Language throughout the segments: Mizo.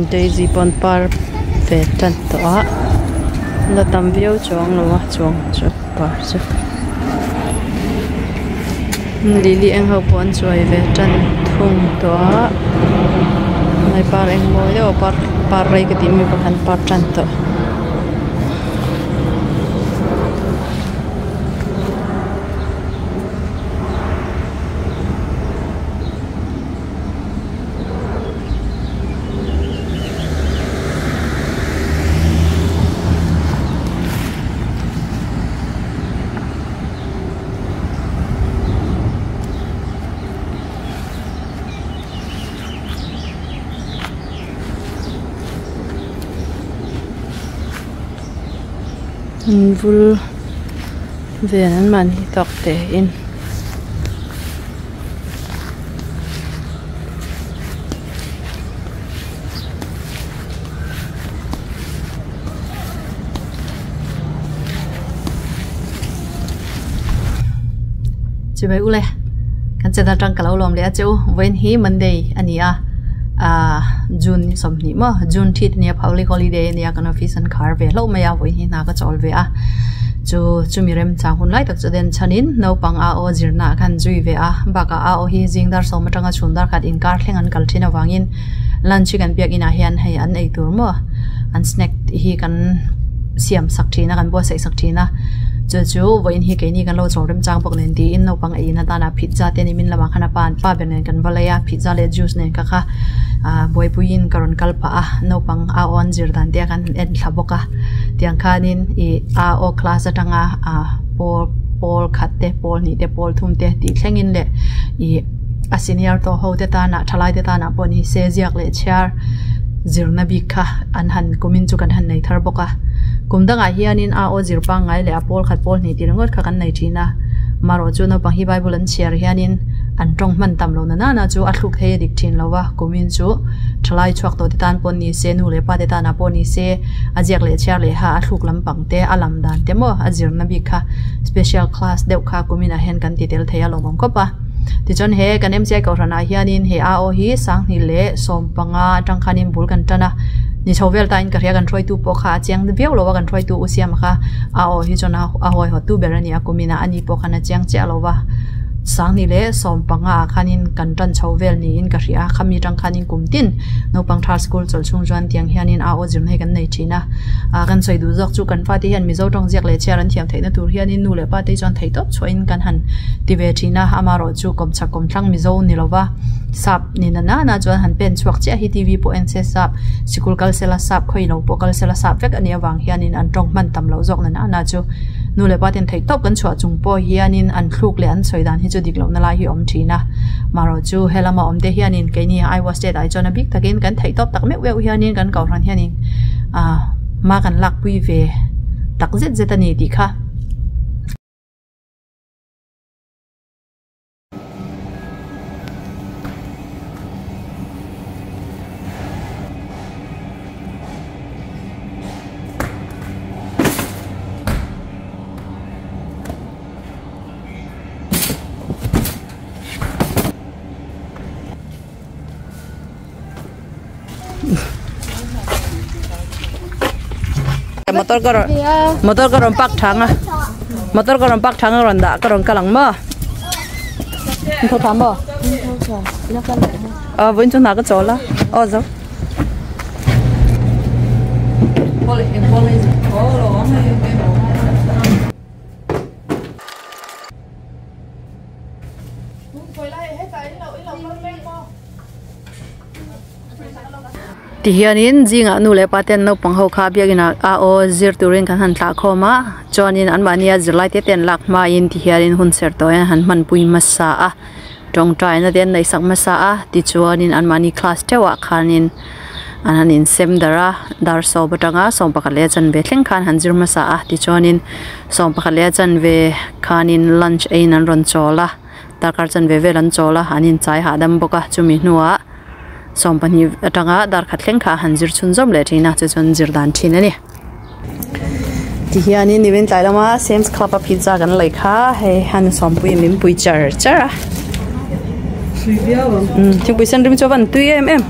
Daisy pawh an par ve tan tawh a la tam viau chuang lo a chuang chu par chu lily eng ho pawh an chuai ve tan thung tawh a hmai par eng mawi deuh a par par rei ka tih mi pawh kha an par tan tawh. An vul vel an mahni tawk te in. Chibai ule kan channel tang ka lo lawm leh a cheu vawiin hi Monday a ni a ah June ni sawmhnih maw June thit a nia public holiday a nia kan office an khar ve hlauh mai a vawiin hi hna ka chawl ve a chu chumi remchang hun lai tak chu den chhanin naupang a aw zirna ah khan zui ve a bakah a aw hi zing dar sawm atanga chhun dar khat inkar thleng an kal thin avangin lunch hi kan biak inah hian hei an ei tur maw an snack hi kan siam sak thin a kan buatsaih sak thin a chu chu vawiin hi keini kan lo chawl remchang bawk nen tiin naupang ei in atana pizza te ni min lamah khan a pa an pa ber nen kan va lei a pizza leh juice nen ka kha ah buaipuiin ka rawn kal pah a naupang a aw an zir dan te a kan en thla bawk a tiang khanin ih a aw class atanga ah pawl pawl khat te pawl hnih te pawl thum te tih thlengin leh ih a senior tawh ho te tanah thalai te tanah pawh ni se ziak leh chhiar zirna bik kha an han kumin chu kan han nei thar bawk a kum dangah hianin a aw zir pangngai leh a pawl khat pawl hnih tih ringawt kha kan nei thin a marawh chu naupang hi bible an chhiar hianin an tawng hman tam lo na nana chu a thluk thei a dik thin lo va kumin chu thalai chhuak tawh te tan pawh ni se nu leh pa te tanah pawh ni se a ziak leh chhiar leh ha a thluk lampang te a lam dan te maw a zirna bik kha special class deuh kha kuminah hian kan ti tel thei a lawmawm khawp a. Tichuan he kan MCI kohhranah hianin he a aw hi sanghnih leh sawmpanga atang khanin bul kan tan a ni chho vel tain ka hria kan hruaitu pawh kha a chiang viau lo a kan hruaitu u siama kha a aw hi chuan a hawihawttu ber a ni a kuminah ani pawh khan a chiang chiah lo va sanghnih leh sawmpanga ah khanin kan tan chho vel niin ka hria a khami atang khanin kum tin naupang thar school chawlh chhung chuan tiang hianin a aw zirna hi kan nei thin a ah kan sawi duh zawk chu kan fate hian mizo tawng ziak leh chhiar an thiam theihna tur hianin nu leh pa te chuan theihtawp chhuahin kan han ti ve thin a amaherawh chu kawmchhak kawmthlang mizo ni lova sap ni na nana chuan han pen chhuak chiah hi t v pawh en se sap sikul kal sela sap khawi lo pawh kal sela sap vek a nih avang hianin an tawng hman tam loh zawk na nana chu nu leh pa ten theihtawp kan chhuah chung pawh hianin an thluk leh an sawi dan hi chu dik lohna lai hi a awm thin a marawh chu helama awm te hianin keini Iowa state ah hi chuan a bik takin kan theihtawp tak meuh meuh hianin kan kohhran hianin ah hma kan lakpui ve tak zet zet a ni tih kha. Motor ka rawn motor ka rawn park thang a motor ka rawn park thang a rawn dah ka rawn kal ang maw in tho tha maw aw vawiin chu hna ka chawl a aw zo. Tihianin zingah nu leh pa ten naupang ho kha biakin ah a aw zir turin kan han thlah khawm a chuanin anmahnia zirlai te te an lak hmain tihianin hun serh tawh hian han hmanpui hmasa a tawngtaina te an neihsak hmasa a tichuanin anmahni class theuhah khanin an han insem darh a dar sawm atanga sawm pakhat leh a chanve thleng khan han zir hmasa a tichuanin sawm pakhat leh a chanve khanin lunch eiin an rawn chawl a. Darkar chanve vel an chawl a, an inchai hahdam bawk a, chumi hnuah 12 atanga darkhat thleng kha han zir chhunzawm leh thin a, chu chuan zir dan thin a ni. Tihianin nimin tlai lama Sam's Club a pizza kan lei kha hei han sawmpui min pui char char a. Thingpui sen rim chu a van tui em em.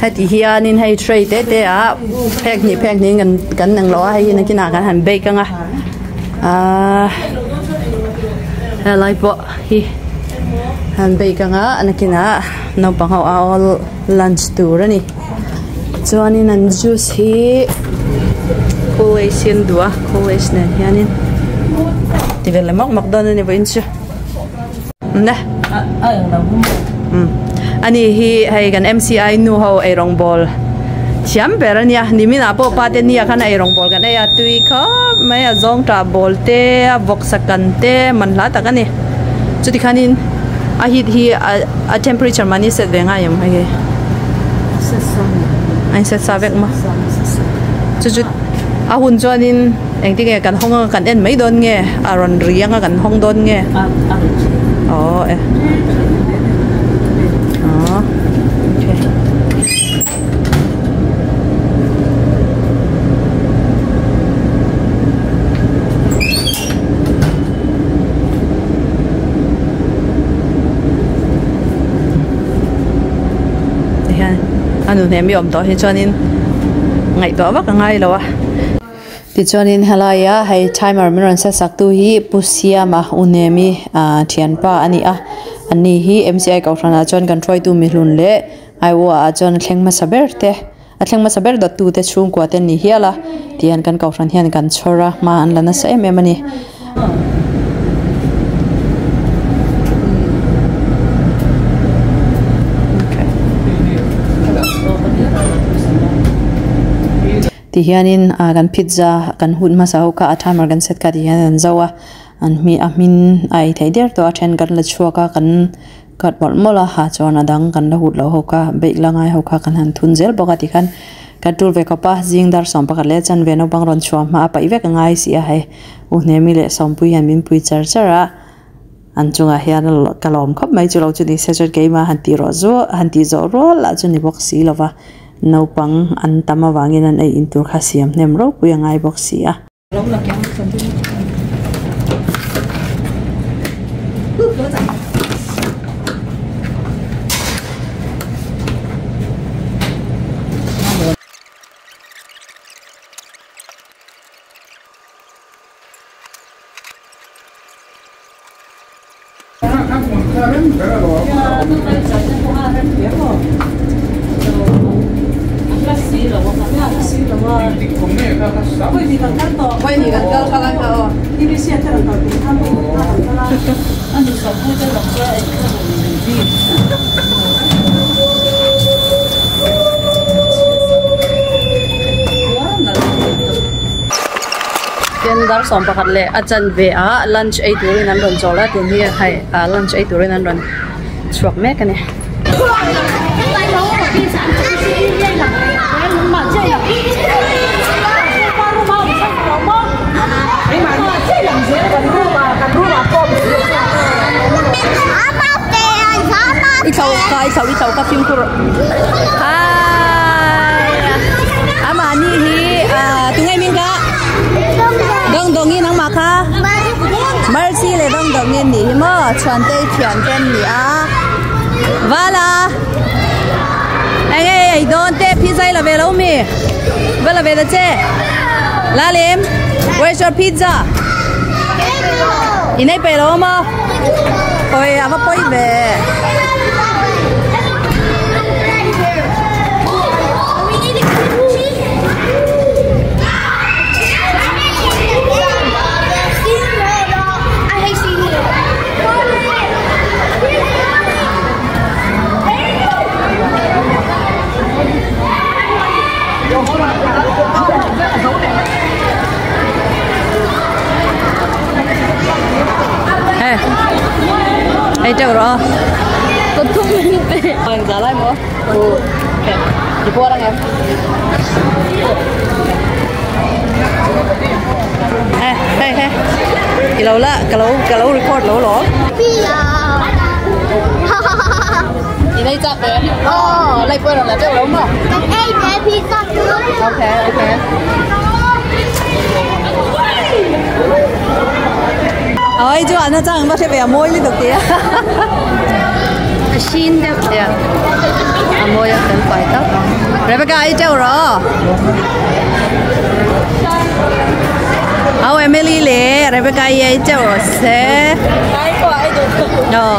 Heti hianin hei tray te te ah phek hnih phek hnih in kan kan englo a hei hi nakinah kan han bake anga ahh helai pawh hi han bake anga nakinah naupang ho a awl lunch tur a ni chuanin an juice hi college hi an duh a college nen hianin ti vel leh mawk mawk dawn a ni vawiin chu. Ne ani hi hei kan M_C_I nu ho eirawng bawl thiam ber a nia nimin ah pawh pa te nia khan a eirawng bawl kan ei a tui khawp mai a zawng tah bawl te a vawksa kan te man hla tak a ni chuti khanin a heat hi a temperature mahni set ve ngai em hei hi a in set sa vek maw chu chu a hun chuanin. Engtin nge kan hawng anga kan en mai dawn nge? A rawn ri anga kan hawng dawn nge? Aw e. Aw. Okay. Tihian a nu hnem i awm tawh hi chuanin ngaihtuah vak a ngai lo a. Tichuanin helaia hei timer min rawn set sak tu hi Pu Siama Unemi ah thianpa a ni a, ani hi M_C_I kohhranah chuan kan hruaitu mihlun leh Iowa ah chuan a thleng hmasa ber te a thleng hmasa ber dawttu te chhungkua te an ni hial a tihian kan kohhran hian kan chhawr a hma an la nasa em em a ni. Ti hianin ah kan pizza kan hun hmasa ho kha a timer kan set kha ti hian an zo a an hmi a hmin a ei theih der tawh a then kan la chhuak a kan cut mawlh mawlh a ha chuan a dang kan la hut loh ho kha beih la ngai ho kha kan han thun zel bawk a tikhan kan tul ve khawp a zing dar sawm pakhat leh chanve naupang rawn chhuah hma a paih vek a ngai si a hei u hnemi leh sawmpui hian min pui char char a an chungah hian ka lawm khawp mai chu lo chu ni se chuan keimah han tih rawh zuah han tih zawh rual lah chu ni bawk si lo va. Naupang an tam avangin an ei in tur kha siam hnem ropui a ngai bawk si a. Tin dar sawm pakhat leh a chanve ah lunch ei turin an rawn chawl a tun hi hei ah lunch ei turin an rawn chhuak mek a ni. I chho ka i chho i chho ka fimkhur hi amahni hi ah tunge hming kha dawng dawng i nangmah kha mercy leh dawng dawng i an nih hi maw chhuante i thian te an ni a vala eng nge ei dawn te pizza i la ve lo mi va la ve ta che lalim where's your pizza i nei peih lo maw oi a va pawi ve. Hei teuh rawh aw. Engzah lai maw? I puar ang em? Hei hei hei I lo la ka lo ka lo record lo lawm. I nei chak ve? Aw lai pawh rawn la teuh lo maw? Okay okay. Oi chu an chang va hre ve a mawi lutuk tia. A hrin deuh. Yeah. A mawi a fel fai tak. Rebecca ei teuh rawh aw Emily leh Rebecca i ei teuh rawh se aw.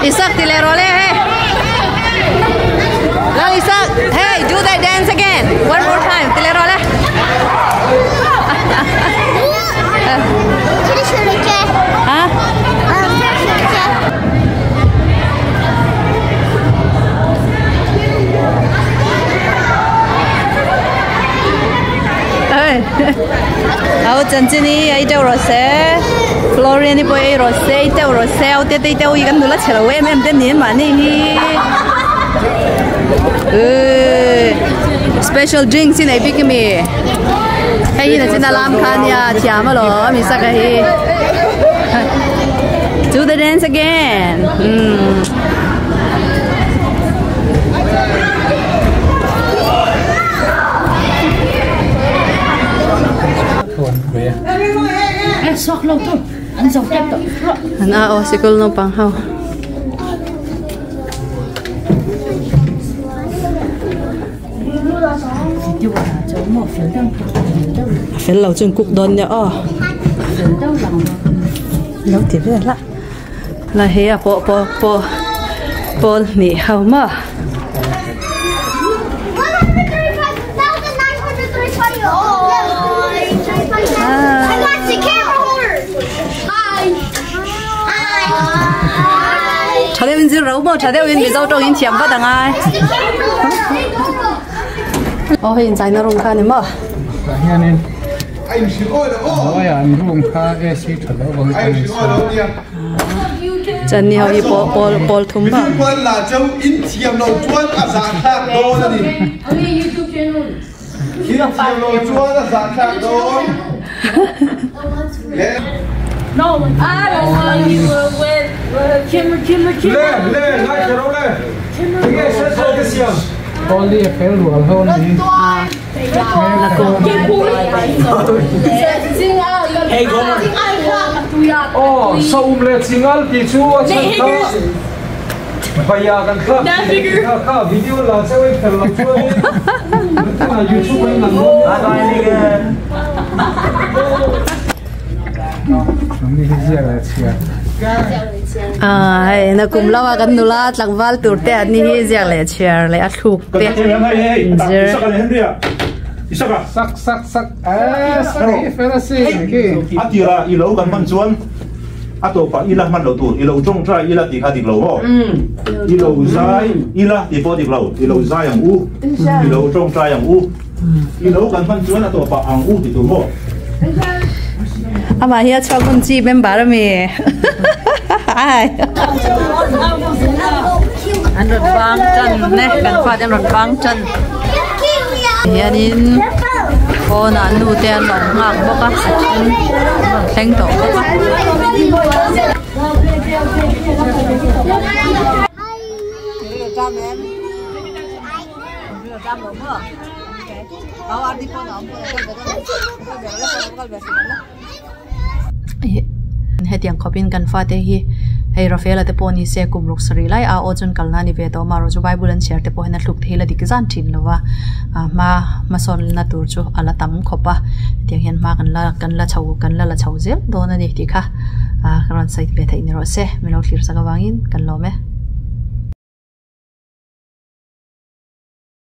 Isak ti leh rawh le hei Lal Isak hey do that dance again one more time ti leh rawh le Ha Au chanchin hi ei deuh rawh se Florian hi pawh ei rawh se ei deuh rawh se au te te deuh hi kan nula chhe lo em em te niin mahni hi special drinks hi nei bik ami hei hi nachin a lam kha nia thiam alawm mi saka hi do the dance again umm. An a aw sikul naupang ho. A fel lo chu in cook dawn nia aw. Lo ti vel a. La he a pawh pawh pawh pawl hnih ho maw. Tha deuhin zir ro maw tha deuhin Mizo tawngin thiam vat ang ai. Aw hei inchaina room kha a ni maw. Tah hianin hnuaiah an room kha AC tha lo vang chuan an siam. Chuan ni ho hi pawl pawl pawl thum maw. Pawli a fel rual ho a ni. Aw saum leh chingal tih chu a chhan kha Baya kan thlak tih kha kha video la chauh in fel lo chuanin tunah youtube ah in an Ah hei nakum lo a kan nula tlangval tur te an ni hi ziak leh chhiar leh a thluk te zir. Sak sak sak eh sak hi fel asin khi. A tira i lo kan hman chuan a tawpah ila hman lo tur i lo tawngtai ila tih kha dik lo maw? I lo zai ila tih pawh dik lo, i lo zai ang u, i lo tawngtai ang u. I lo kan hman chuan a tawpah ang u ti tur maw? Amah hi a chhuak hun chi member a mi. Ai. An rawn bang tan ne kan fate an rawn bang tan. Hianin pawnah nu te an rawn nghak bawk a a then an rawn thleng tawh bawk a. Hetiang khawpin kan fate hi hei Rafaela te pawh ni se kum ruk sarih lai a aw chuan kalna a ni ve tawh a amaherawhchu Bible an chhiar te pawh hian a thluk thei la dik zan thin lo va ah hma hmasawnna tur chu a la tam khawp a hetiang hian hma kan la kan la chho kan la la chho zel dawn a ni tih kha ah ka rawn sawi ve theih ni rawh se min lo thlir sak avangin kan lawm e.